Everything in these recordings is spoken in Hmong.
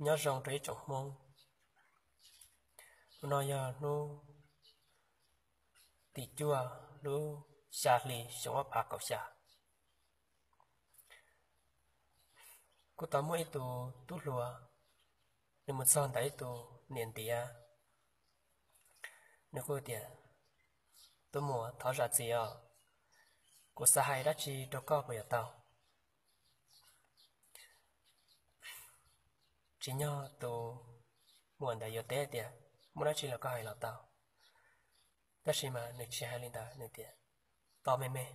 Nyob zoo rau ib tsoom Hmoob. Hnub no yog hnub tim cuaj lub xya hli xyoo ob phav kaum xya. Kuj tau muaj ib tug tub hluas, nws mus txog ntawm ib tug niam ntiav, nws kuj tias, Tub muam, thov zam txim os, kuv xav hais dab tsi rau koj puas yuav tau? Tsim nyog tus muam ntawd yuav teb tias, Muaj dab tsi los koj hais los tau. Tab sis mas nws tsis hais li ntawd, nws tias, Tos me me,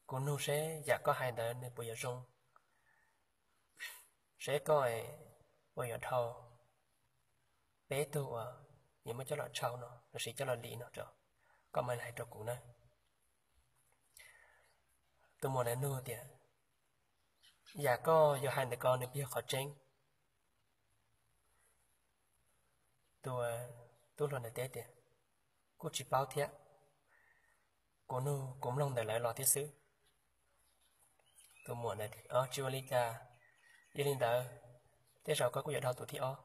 kuv nug seb yam koj hais ntawd nws puas yuav zoo, seb koj puas yuav dhau peb tug uas yuav muab coj los tshau no lossis coj los lim no rau, koj mam li hais rau kuv na. Tus muam ntawd nug tias, Yam koj yuav hais ntawm ko nws puas yog qhov tseeb? Tus tub hluas ntawd teb tias, Kuj tsis paub thiab, kuv nug kuv mloog ntawm lawv los thiab xwb. Tus muam ntawd tias, Tsis ua li cas, yog li ntawd tej zaum koj kuj yuav dhau tus thib ob.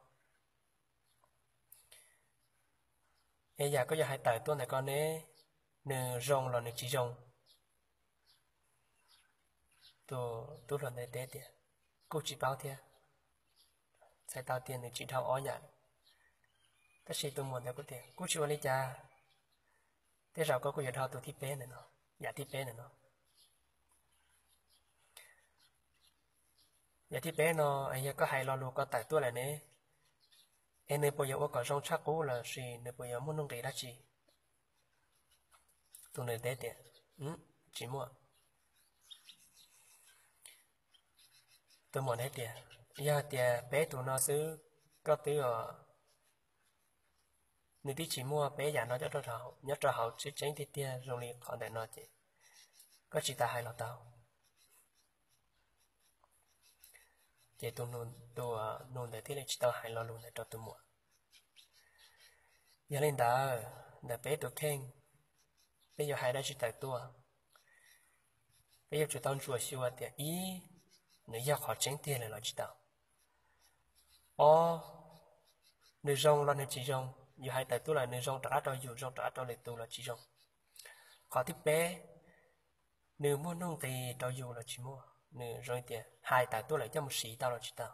Es yam koj yuav hais tawm tuaj ntawm ko ne, nws zoo los nws tsis zoo? Tus tub hluas ntawd teb tias, Kuj tsis paub thiab, txhais tau tias nws tsis dhau ob yam. Tab sis tus muam ntawd kuj tias, Kuj tsis ua li cas, tej zaum koj kuj yuav dhau tus thib peb ntawm no, yam thib peb ntawm no. Yam thib peb no, yog koj hais lo lus ko tawm tuaj lawm ne, es nws puas yuav ua kom zoo tshaj qub lossis nws puas yuav muaj nuj nqis dab tsi? Tus ntawd teb tias, Tsis muaj. Tus muam ntawd tias, Yog tias peb tus no xwb, koj twb, nws twb tsis muaj peb yam no nyob rau hauv tseeb tseeb tiag tiag zoo li qhov ntawm no ces koj tsis tas hais los tau. Ces tus nus ntawd thiaj li tsis tau hais lo lus ntawd rau tus muam. Yog li ntawd, ntawm peb tus kheej, peb yuav hais dab tsi tawm tuaj, peb yuav tsum tau ntsuas xyuas tias ib, nws yog qhov tseeb tiag lawm los tsis tau. Ob, nws zoo los nws tsis zoo, yus hais tawm tuaj lawm nws zoo rov qab rau yus, zoo rov qab rau lwm tus los tsis zoo. Qhov thib peb, nws muaj nuj nqis rau yus los tsis muaj, nws zoo li tias hais tawm tuaj lawm coj mus siv tau los tsis tau.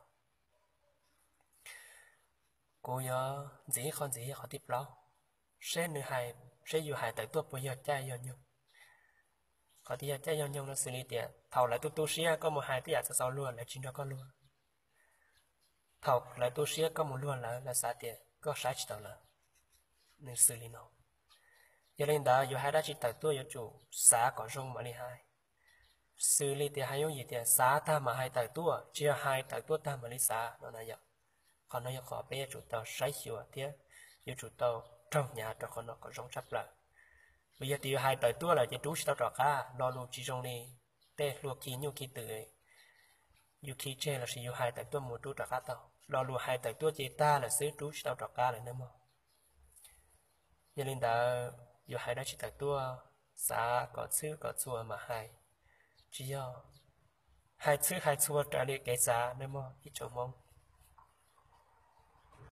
Kuv yuav ntxiv ib qho ntxiv yog qhov thib plaub, seb nws hais, seb yus hais tawm tuaj puas yog caij yog nyoog. Qhov tias yog caij yog nyoog no xws li tias thaum lawv tu tu siab koj mus hais tej yam txaus txaus luag lawv tsis nrog koj luag. Thaum lawv tu siab koj mus luag lawv, lawv xav tias koj saib tsis taus lawv. Nws xws li no. Yog li ntawd yuav hais dab tsi tawm tuaj yuav tsum xav kom zoo mam li hais. Xws li tias hais yooj yim tias xav tag mam hais tawm tuaj, tsis yog hais tawm tuaj tag mam li xav no na yom. Qhov no yog qhov peb yuav tsum tau saib xyuas thiab yuav tsum tau raug hnyav rau qhov no kom zoo tshaj plaws. Vim yog tias yus hais tawm tuaj lawm ces rub tsis tau rov qab, lo lus tsis zoo li tej hlua khi nyuj khi twm, yus khi tseg lossis yus hais tawm tuaj mus rub rov qab tau. Lo lus hais tawm tuaj ces tag lawm xwb, rub tsis tau rov qab lawm nawb mog. Yog li ntawd, yus hais dab tsi tawm tuaj, xav kom txhwb kom txhua mas hais, tsis yog hais txhwb hais txhua raws li kev xav nawb mog ib tsoom Hmoob.